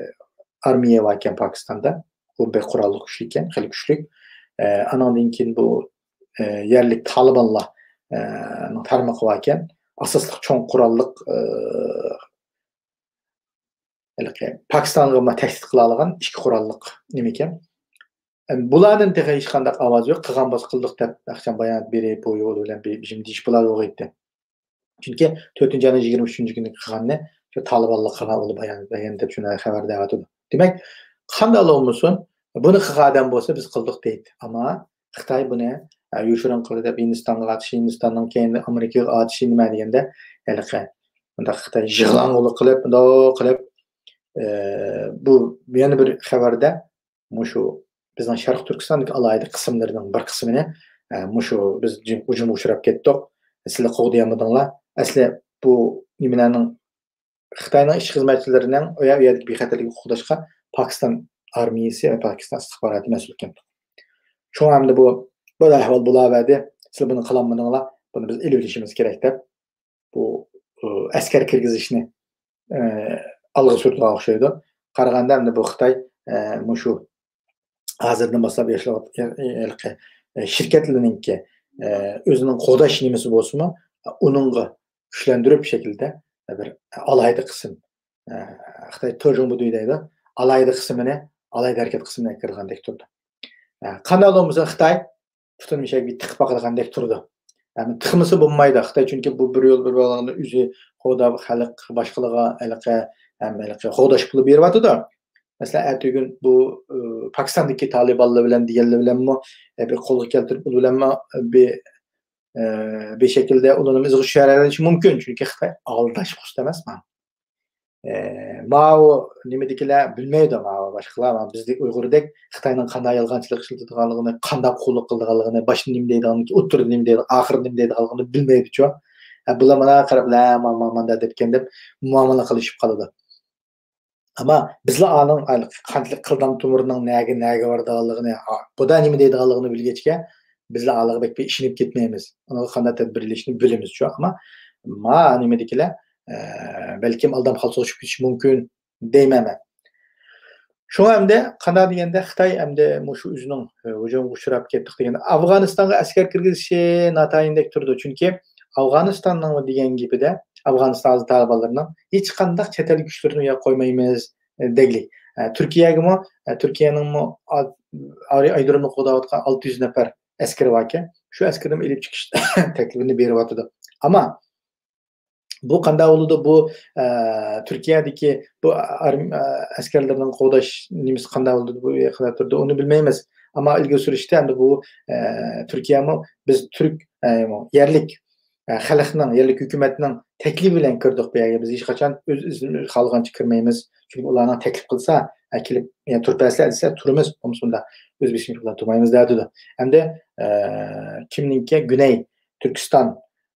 ئارمىيە باركەن پاكىستاندا. ئۇ بەك قوراللىق كۈچلۈككەن، خېلى كۈچلۈك. ئە، ئانىڭدىن كېيىن بۇ، ئە، يەرلىك تالىبانلار، ئە، نىڭ تارمىقى باركەن. ئاساسلىق چوڭ قوراللىق، ئە، ھېلىقى پاكىستانغا ما-، تەھدىت قىلالىغان ئىككى قوراللىق نېمىكەن. ئەم، بۇلاردىن تېخى ھېچقانداق ئاۋاز يوق. قىلغان بولسا قىلدۇق دەپ، ئەخچان بايانات بېرىپ، بۇ يول بىلەن بىر، بىر دېيىش بولار بولغىيتتى. چۈنكى تۆتىنچى ئاينىڭ يىگىرمە ئۈچىنچى كۈنى قىلغاننى شۇ تالىبانلار قىلغان، ئۇلار بايانات بەرگەن دەپ شۇنداق خەۋەر دەۋاتىدۇ. دېمەك، قانداق بولمىسۇن، بۇنى قىلغان ئادەم بولسا بىز قىلدۇق دەيدۇ. ئەمما خىتاي بۇنى، ئە، يوشۇرۇن قىلدى دەپ ھىندىستانغا ئاتىشى، ھىندىستاننىڭ كەينىدىن ئامېرىكىغا ئاتىشى نېمە دېگەندە، ھېلىقى بۇنداق خىتاي يىغلاڭغۇلۇق قىلىپ، مۇنداق قىلىپ، ئە، بۇ يەنە بىر خەۋەردە مۇشۇ بىزنىڭ شەرقىي تۈركىستاندىكى ئالاھىدە قىسىملىرىنىڭ بىر قىسمىنى، ئە، مۇشۇ بىز ھۇجۇمغا ئۇچراپ كەتتۇق، سىلەر قوغدىيالمىدىڭلار. ئەسلى بۇ نېمىلەرنىڭ خىتاينىڭ ئىچكى خىزمەتچىلىرىنىڭ ئۇ يەر، ئۇ يەردىكى بىخەتەرلىكنى قوغداشقا پاكىستان ئارمىيەسى ۋە پاكىستان ئىستىخباراتى مەسئۇل ئىكەن. شۇڭا ئەمدى بۇ، بۇ ئەھۋال بولاۋەردى، سىلەر بۇنى قىلالمىدىڭلار، بۇنى بىز ئېلىۋېلىشىمىز كېرەك دەپ، بۇ، ئۇ، ئەسكەر كىرگۈزۈشنى، ئە، ئالغا سۈرىدىغان ئوخشايدۇ. قارىغاندا ئەمدى بۇ خىتاي، ئە، مۇشۇ ھازىردىن باشلاپ ياشاۋات-، ھېلىقى، ئە، شىركەتلىرىنىڭكى، ئە، ئۆزىنىڭ قوغداش نېمىسى بولسىمۇ، ئۇنىڭغا كۈچلەندۈرۈپ شەكىلدە بىر ئالاھىدە قىسىم، ئە، خىتاي توجۇڭبۇدۇي دەيدۇ، ئالاھىدە قىسمىنى، ئالاھىدە ھەرىكەت قىسمىنى كىرگەندەك تۇرىدۇ. ئە، قانداق بولمىسا خىتاي پۇتىنى مۇشۇ يەرگە تىقىپ باقىدىغاندەك تۇرىدۇ. ئەمما تىقمىسا بولمايدۇ. خىتاي چۈنكى بۇ بىر يول بىر يولنى ئۆزى قوغداپ، خەلق باشقىلىرىغا ھېلىقى، ھەم ھېلىقى قوغداش پۇلى بېرىۋاتىدۇ. مەسىلەن، ئەتىگۈن بۇ، ئى، پاكىستاندىكى تالىبانلار بىلەن دېگەنلەر بىلەنمۇ، ئى، بىر قولغا كەلتۈرۈپ، ئۇلار بىلەنمۇ بىر، ئى، بىر شەكىلدە ئۇلارنىڭ ئىزىغا چۈشەلىشى مۇمكىن. چۈنكى خىتاي ئالداشقۇ ئۇستا ئەمەس، مانا. ئى، ماۋۇ نېمىدىكىلەر بىلمەيدۇ، ماۋۇ باشقىلار، مانا بىزدەك ئۇيغۇردەك خىتاينىڭ قانداق يالغانچىلىق ئىشلىتىدىغانلىقىنى، قانداق قۇللۇق قىلىدىغانلىقىنى، باشتا نېمە دەيدىغانلىقىنى، ئوتتۇرىدا نېمە دەيدىغان، ئاخىرىدا نېمە دەيدىغانلىقىنى بىلمەيدۇچۇ. ئە، بۇلار مانا قاراپ، لا، ما-، ما-، ماندا دەپكەن دەپ مۇئامىلە قىلىشىپ قالىدۇ. ئەمما بىزلا ئانىڭ قانچىلىك قىلدام تومۇرىنىڭ نەگە، نەگە بارىدىغانلىقىنى، ئا، بۇدا نېمە دەيدىغانلىقىنى بىلگەچكە، بىزلا ئالىغا بەك بىر ئىشىنىپ كەتمەيمىز. ئۇنىڭغا قانداق تەدبىر ئېلىشنى بىلىمىز شۇ. ئەمما ما نېمىدىكىلەر، ئە، بەلكىم ئالدام خالتىسىغا چۈشۈپ كېتىشى مۇمكىن دەيمەن مەن. شۇڭا ئەمدى قانداق دېگەندە، خىتاي ئەمدى مۇشۇ ئۆزىنىڭ، ئە، ھۇجۇمغا ئۇچراپ كەتتۇق دېگەندە، ئافغانىستانغا ئەسكەر كىرگۈزۈشى ناتايىندەك تۇرىدۇ. چۈنكى ئافغانىستاننىڭ دېگەن گېپىدە، ئافغانىستان ھازىر تالىبانلىرىنىڭ ھېچقانداق چەت ئەل كۈچلىرىنى ئۇ يەرگە قويمايمىز، ئە، دەگلىك. ئە، تۈركىيەگىمۇ، ئە، تۈركىيەنىڭمۇ ئا-، ئايرىم ئايرىمنى قوغداۋاتقان ئالتە يۈز نەپەر ئەسكىرى باركەن، شۇ ئەسكىرىنى ئېلىپ چىقىش تەكلىپىنى بېرىۋاتىدۇ. ئەمما بۇ قانداق بولىدۇ؟ بۇ، ئە، تۈركىيەدىكى بۇ ئارم-، ئە، ئەسكەرلىرىنىڭ قوغداش نېمىسى قانداق بولىدۇ؟ بۇ قانداق تۇرىدۇ؟ ئۇنى بىلمەيمىز. ئەمما ئىلگىرى سۈرۈشتە ئەمدى بۇ، ئە، تۈركىيەمۇ بىز تۈرك، ئە، يەرلىك، ئە، خەلقنىڭ، يەرلىك ھۆكۈمەتنىڭ تەكلىپى بىلەن كىردۇق بۇ يەرگە. بىز ھېچقاچان ئۆز ئىزنىمىز خالىغانچە كىرمەيمىز. چۈنكى ئۇلارنىڭ تەكلىپ قىلسا، ئە، كېلىپ، يەنى تۇرۇپ بەرسىلە دېسە، تۇرىمىز. بولمىسا ئۇنداق ئۆز بېشىمىز بىلەن تۇرمايمىز دەۋاتىدۇ. ئەمدى، ئە، كىمنىڭكى گۈنەي تۈركىستان،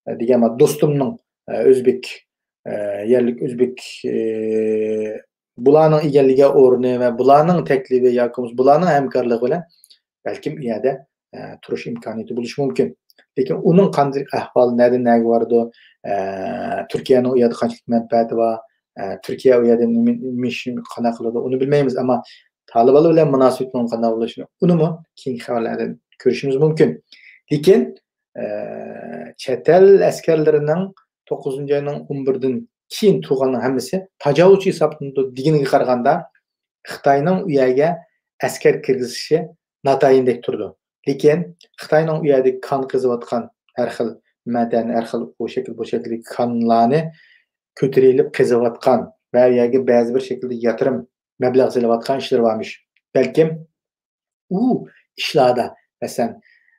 ئە، دېگەن دوستۇمنىڭ، ئە، ئۆزبېك، ئە، يەرلىك ئۆزبېك، ئە، بۇلارنىڭ ئىگىلىگەن ئورنى ۋە بۇلارنىڭ تەكلىپى ياكى بولمىسا بۇلارنىڭ ھەمكارلىقى بىلەن بەلكىم ئۇ يەردە، ئە، تۇرۇش ئىمكانىيىتى بولۇشى مۇمكىن. لېكىن ئۇنىڭ قانداق ئەھۋالى، نەدىن نەگە بارىدۇ، ئە، تۈركىيەنىڭ ئۇ يەردە قانچىلىك مەنپەئەتى بار، ئە، تۈركىيە ئۇ يەردە نېمە، نېمە ئىشنى قانداق قىلىدۇ، ئۇنى بىلمەيمىز. ئەمما تالىبانلار بىلەن مۇناسىۋىتىنىڭ قانداق بولۇشىنى، ئۇنىمۇ كېيىنكى خەۋەرلەردىن كۆرۈشىمىز مۇمكىن. لېكىن، ئە، چەت ئەل ئەسكەرلىرىنىڭ توققۇزىنچى ئاينىڭ ئون بىرىدىن كېيىن تۇغاننىڭ ھەممىسى تاجاۋۇزچى ھېسابلىنىدۇ دېگىنىگە قارىغاندا، خىتاينىڭ ئۇ يەرگە ئەسكەر كىرگۈزۈشى ناتايىندەك تۇرىدۇ. لېكىن خىتاينىڭ ئۇ يەردىكى كان قېزىۋاتقان ھەر خىل مەدەن، ھەر خىل ئۇ شەكىل، بۇ شەكىلدىكى كانلارنى كۆتۈرۈلۈپ قېزىۋاتقان ۋە ئۇ يەرگە بەزى بىر شەكىلدە ياتۇرۇم مەبلەغ سېلىۋاتقان ئىشلىرى بارمىش. بەلكىم ئۇ ئىشلاردا، مەسىلەن،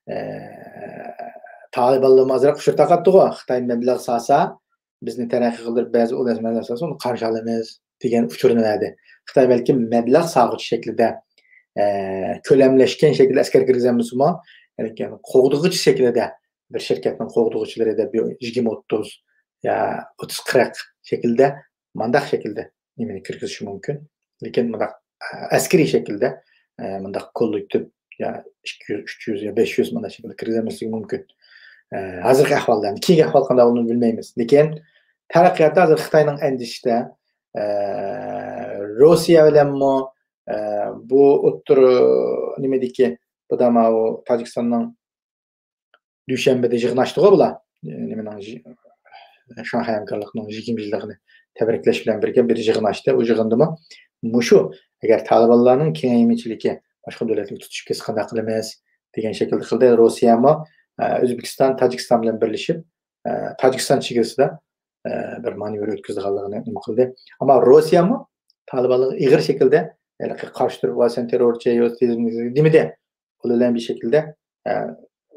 ئە، تالىبانلارمۇ ئازراق ئۇچۇر تارقاتتىغۇ، خىتاي مەبلەغ سالسا، بىزنى تەرەققىي قىلدۇرۇپ، بەزى ئۇ نەرسە، مەبلەغ سالسا، ئۇنى قارشى ئالىمىز دېگەن ئۇچۇرنى بەردى. خىتاي بەلكىم مەبلەغ سالغۇچى شەكلىدە، ئە، كۆلەملەشكەن شەكىلدە ئەسكەر كىرگۈزەلمىسىمۇ، لېكىن قوغدىغۇچى شەكلىدە، بىر شىركەتنىڭ قوغدىغۇچىلىرى دەپ يىگىرمە ئوتتۇز يا ئوتتۇز قىرىق شەكىلدە، مانداق شەكىلدە نېمىنى كىرگۈزۈشى مۇمكىن. لېكىن مۇنداق، ئە، ئەسكىرىي شەكىلدە، ئە، مۇنداق كوللېكتىپ يا ئىككى يۈز، ئۈچ يۈز يا بەش يۈز مانا شەكىلدە كىرگۈزەلمەسلىكى مۇمكىن. ئە، ھازىرقى ئەھۋالدا، ئەمدى كېيىنكى ئەھۋال قانداق بولىدۇ بىلمەيمىز. لېكىن تەرەققىياتتا ھازىر خىتاينىڭ ئەندىشىسىدە، ئە، روسىيە بىلەنمۇ، ئە، بۇ ئوتتۇرا نېمىدىكى، بۇ دەماۋۇ تاجىكىستاننىڭ دۈشەنبىدە يىغىن ئاچتىغۇ بۇلار. نېمىنىڭ، شاڭخەي ھەمكارلىقىنىڭ يىگىرمە يىللىقىنى تەبرىكلەش بىلەن بىرگە بىر يىغىن ئاچتى. ئۇ يىغىندىمۇ مۇشۇ، ئەگەر تالىبانلارنىڭ كېڭەيمىچىلىكى باشقا دۆلەتلەرگە تۇتىشىپ كەتسە قانداق قىلىمىز دېگەن شەكىلدە قىلدى. روسىيەمۇ، ئە، ئۆزبېكىستان، تاجىكىستان بىلەن بىرلىشىپ، ئە، تاجىكىستان چېگرىسىدا، ئە، بىر مانېۋىر ئۆتكۈزىدىغانلىقىنى نېمە قىلدى. ئەمما روسىيەمۇ تالىبانلارغا ئېغىر شەكىلدە، ھېلىقى قارشى تۇرۇپ، ۋا سەن تېررورچى، يا تېررورىزم دېمىدى. ئۇلار بىلەن بىر شەكىلدە، ئە،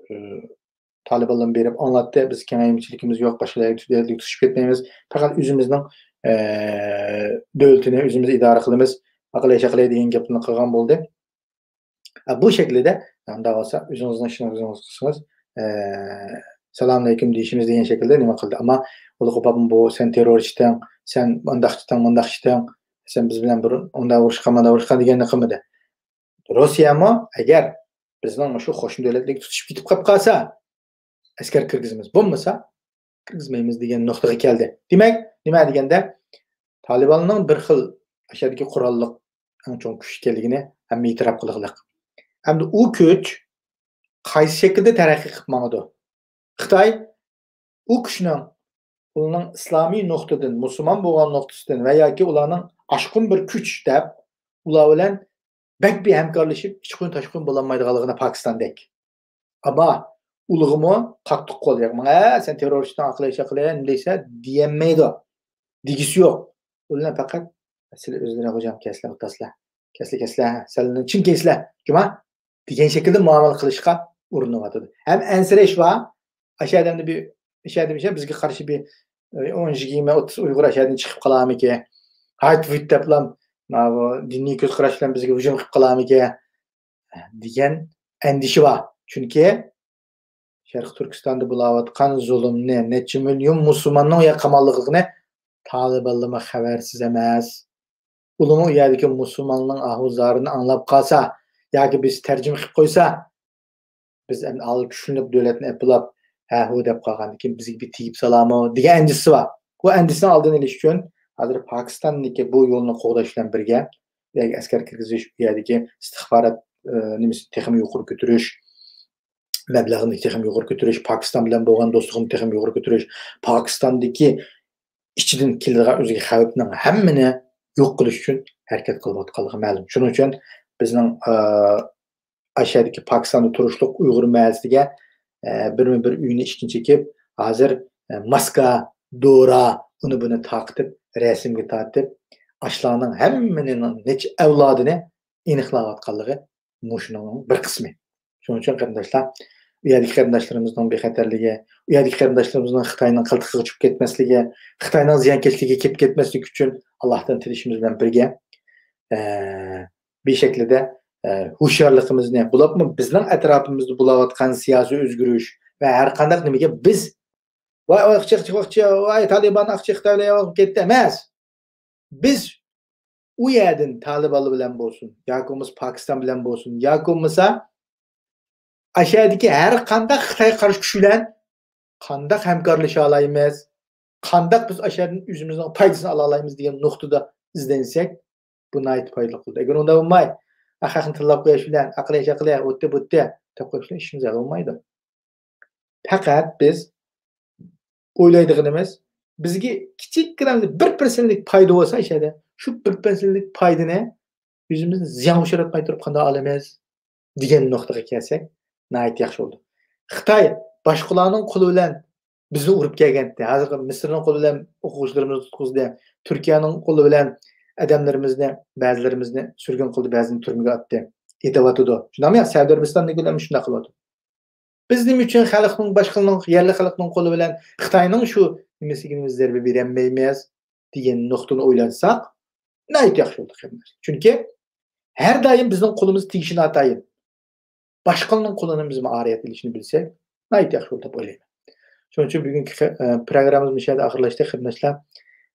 ئە، تالىبانلارمۇ بېرىپ ئاڭلاتتى، بىز كېڭەيمىچىلىكىمىز يوق، باشقا دۆلەتلەرگە تۇتۇشۇپ كەتمەيمىز، پەقەت ئۆزىمىزنىڭ، ئە، دۆلىتىنى ئۆزىمىز ئىدارە قىلىمىز، ئاقىلەي چاقىلەي دېگەن گەپنى قىلغان بولدى. ئە، بۇ شەكىلدە، ئۇنداق بولسا ئۆزىڭىزنىڭ ئىشىنى ئۆزىڭىز قىلسىڭىز، ئە، سالام ئەلەيكۇم دېيىشىمىز دېگەن شەكىلدە نېمە قىلدى. ئەمما ئۇلۇغ بابام بۇ، سەن تېررورچىتىڭ، سەن ئانداقچىتىڭ، مۇنداقچىتىڭ، سەن بىز بىلەن بىر ئۇنداق ئۇرۇشقان، مۇنداق ئۇرۇشقان دېگەننى قىلمىدى. روسىيەمۇ ئەگەر بىزنىڭ مۇشۇ قوشنا دۆلەتلەرگە تۇتۇشۇپ كېتىپ قاپ قالسا، ئەسكەر كىرگۈزىمىز. بولمىسا، كىرگۈزمەيمىز دېگەن نۇقتىغا كەلدى. دېمەك، نېمە دېگەندە، تالىباننىڭ بىر خىل ئەشەدىكى قوراللىق ئەڭ چوڭ كۈچ ئىكەنلىكىنى ھەممە ئېتىراپ قىلغىلىق. ئەمدى ئۇ كۈچ قايسى شەكىلدە تەرەققىي قىلىپ ماڭىدۇ؟ خىتاي ئۇ كۈچنىڭ ئۇلارنىڭ ئىسلامىي نۇقتىدىن، مۇسۇلمان بولغان نۇقتىسىدىن ۋە ياكى ئۇلارنىڭ ئاشقۇن بىر كۈچ دەپ، ئۇلار بىلەن بەك بىر ھەمكارلىشىپ، ئىچ قويۇن تاش قويۇن بولالمايدىغانلىقىنى پاكىستاندەك. ئەمما ئۇلىغىمۇ قاتتىق قول، ياق، ماڭا، ھە، سەن تېررورچىتىڭ، ئاقىلەي چاقىلەي، نېمە دەيسەن دېيەلمەيدۇ. دېگۈسى يوق. ئۇ بىلەن پەقەت، سىلەر ئۆزلىرى، خوجام، كەلسىلە، ئولتۇرسىلە. كەلسىلە، كەلسىلە، ھە، سەن چىڭ كەلسىلە، جۇما دېگەن شەكىلدە مۇئامىلە قىلىشقا ئۇرۇنۇۋاتىدۇ. ھەم ئەنسىرەش بار، ئاشۇ ئادەمنى بىر، ئاشۇ ئادەم بىر بىزگە قارشى بىر، ئون، يىگىرمە، ئوتتۇز ئۇيغۇر ئاشۇ يەردىن چىقىپ قالارمىكىن؟ ھايت ۋۇيت دەپلا، ماۋۇ دىنىي كۆز قاراش بىلەن بىزگە ھۇجۇم قىلىپ قالارمىكىن؟ دېگەن ئەندىشە بار. چۈنكى شەرقىي تۈركىستاندا بولاۋاتقان زۇلۇمنى، نەچچە مىليون مۇسۇلماننىڭ ياقىمانلىقىنى تالىبانلارمۇ خەۋەرسىز ئەمەس. ئۇلىمۇ ئۇ يەردىكى مۇسۇلماننىڭ ئاھۇ زارىنى ئاڭلاپ قالسا ياكى بىز تەرجىمە قىلىپ قويسا، بىز ئەمدى ئالغا كۈچلىنىپ دۆلەتنى ئېپىلاپ، ھە، ھۇ دەپ قالغاندىن كېيىن بىزگە بىر تېگىپ سالامۇ دېگەن ئەندىشىسى بار. بۇ ئەندىشىنىڭ ئالدىنى ئېلىش ئۈچۈن ھازىر پاكىستاندىكى بۇ يولنى قوغداش بىلەن بىرگە، بۇ يەرگە ئەسكەر كىرگۈزۈش، بۇ يەردىكى ئىستىخبارات، ئە، نېمىسىنى تېخىمۇ يۇقىرى كۆتۈرۈش، مەبلىغىنى تېخىمۇ يۇقىرى كۆتۈرۈش، پاكىستان بىلەن بولغان دوستلۇقنى تېخىمۇ يۇقىرى كۆتۈرۈش، پاكىستاندىكى ئىچىدىن كېلىدىغان ئۆزىگە خەۋپنىڭ ھەممىنى يوق قىلىش ئۈچۈن ھەرىكەت قىلىۋاتقانلىقى مەلۇم. شۇنىڭ ئۈچۈن بىزنىڭ، ئە، ئاشۇ يەردىكى پاكىستاندا تۇرۇشلۇق ئۇيغۇر مەھەللىسىگە، ئە، بىرمۇ بىر ئۆينى ئىشىكىنى چېكىپ، ھازىر، ئە، ماسكا، دورا، ئۇنى بۇنى تارقىتىپ، رەسىمگە تارتىپ، ئاشۇلارنىڭ ھەممىنىڭ نەچچە ئەۋلادىنى ئېنىقلاۋاتقانلىقى مۇشۇنىڭ بىر قىسمى. شۇنىڭ ئۈچۈن قېرىنداشلار، ئۇ يەردىكى قېرىنداشلىرىمىزنىڭ بىخەتەرلىكى، ئۇ يەردىكى قېرىنداشلىرىمىزنىڭ خىتاينىڭ قىلتىقىغا چۈشۈپ كەتمەسلىكى، خىتاينىڭ زىيانكەشلىكىگە كېلىپ كەتمەسلىكى ئۈچۈن ئاللاھتىن تىلىشىمىز بىلەن بىرگە، ئە، بىر شەكىلدە، ئە، ھوشيارلىقىمىزنى، بولۇپمۇ بىزنىڭ ئەتراپىمىزدا بولاۋاتقان سىياسىي ئۆزگىرىش ۋە ھەر قانداق نېمىگە بىز، ۋاي، ۋاي، چىق، چىق، چىق، ۋاي، تالىبان، ئاقچى خىتاي بىلەن كەتتى ئەمەس. بىز ئۇ يەردىن تالىبانلار بىلەن بولسۇن، ياكى بولمىسا پاكىستان بىلەن بولسۇن، ياكى بولمىسا ئاشۇ يەردىكى ھەر قانداق خىتايغا قارشى كۈچ بىلەن قانداق ھەمكارلىشالايمىز، قانداق بىز ئاشۇ يەردىن ئۆزىمىزنىڭ پايدىسىنى ئالالايمىز دېگەن نۇقتىدا ئىزدەنسەك، بۇ ناھايىتى پايدىلىق بولىدۇ. ئەگەر ئۇنداق بولماي، ئا، خەقنى تىللاپ قويۇش بىلەن، ئاقىلى چاقىلى، ئوتتى بۇتتى دەپ قويۇش بىلەن ئىشىمىز ھەل بولمايدۇ. پەقەت بىز ئويلايدىغىنىمىز، بىزگە كىچىككىنە بىر پىرسەنتلىك پايدا بولسا ئىچەردە، شۇ بىر پىرسەنتلىك پايدىنى ئۆزىمىزنى زىيانغا ئۇچراتماي تۇرۇپ قانداق ئالىمىز دېگەن نۇقتىغا كەلسەك، ناھايىتى ياخشى بولدى. خىتاي باشقىلارنىڭ قولى بىلەن بىزنى ئۇرۇپ كەلگەنتى. ھازىرقى مىسىرنىڭ قولى بىلەن ئوقۇغۇچىلىرىمىزنى تۇتقۇزدى. تۈركىيەنىڭ قولى بىلەن ئادەملىرىمىزنى، بەزىلىرىمىزنى سۈرگۈن قىلدى، بەزىنى تۈرمىگە ئاتتى. ئېتىۋاتىدۇ. شۇنداقمۇ يا؟ سەئۇدى ئەرەبىستاننىڭكى بىلەن شۇنداق قىلىۋاتىدۇ. بىز نېمە ئۈچۈن خەلقنىڭ، باشقىنىڭ، يەرلىك خەلقنىڭ قولى بىلەن خىتاينىڭ شۇ نېمىسىگە زەربە بېرەلمەيمىز دېگەن نۇقتىنى ئويلانساق، ناھايىتى ياخشى بولدى، قېرىنداش. چۈنكى ھەر دائىم بىزنىڭ قولىمىز تېگىشى ناتايىن. باشقىنىڭ قولىنى بىز مۇئارىيەت ئېلىشنى بىلسەك، ناھايىتى ياخشى بولدى دەپ ئويلايمەن. شۇنىڭ ئۈچۈن بۈگۈنكى خە-، ئە، پروگراممىمىز مۇشۇ يەردە ئاخىرلاشتى، قېرىنداشلار.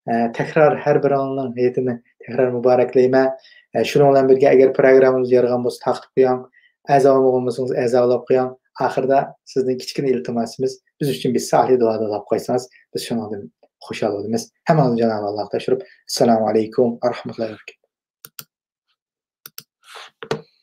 ئە، تەكرار ھەر بىرىڭلارنىڭ ھېيتىنى تەكرار مۇبارەكلەيمەن. ئە، شۇنىڭ بىلەن بىرگە، ئەگەر پروگراممىمىز يارىغان بولسا، تارقىتىپ قويۇڭ. ئەزا بولمىغان بولسىڭىز، ئەزا بولاپ قويۇڭ. ئاخىرىدا سىزدىن كىچىككىنە ئىلتىماسىمىز، بىز ئۈچۈن بىر سالىھ دۇئادا بولاپ قويسىڭىز، بىز شۇنىڭدىن خۇشال بولىمىز. ھەممىڭىزنى جانابى ئاللاغا تاپشۇرۇپ، ئەسسالامۇ ئەلەيكۇم ۋە رەھمەتۇللاھى ۋە بەرىكاتۇھ.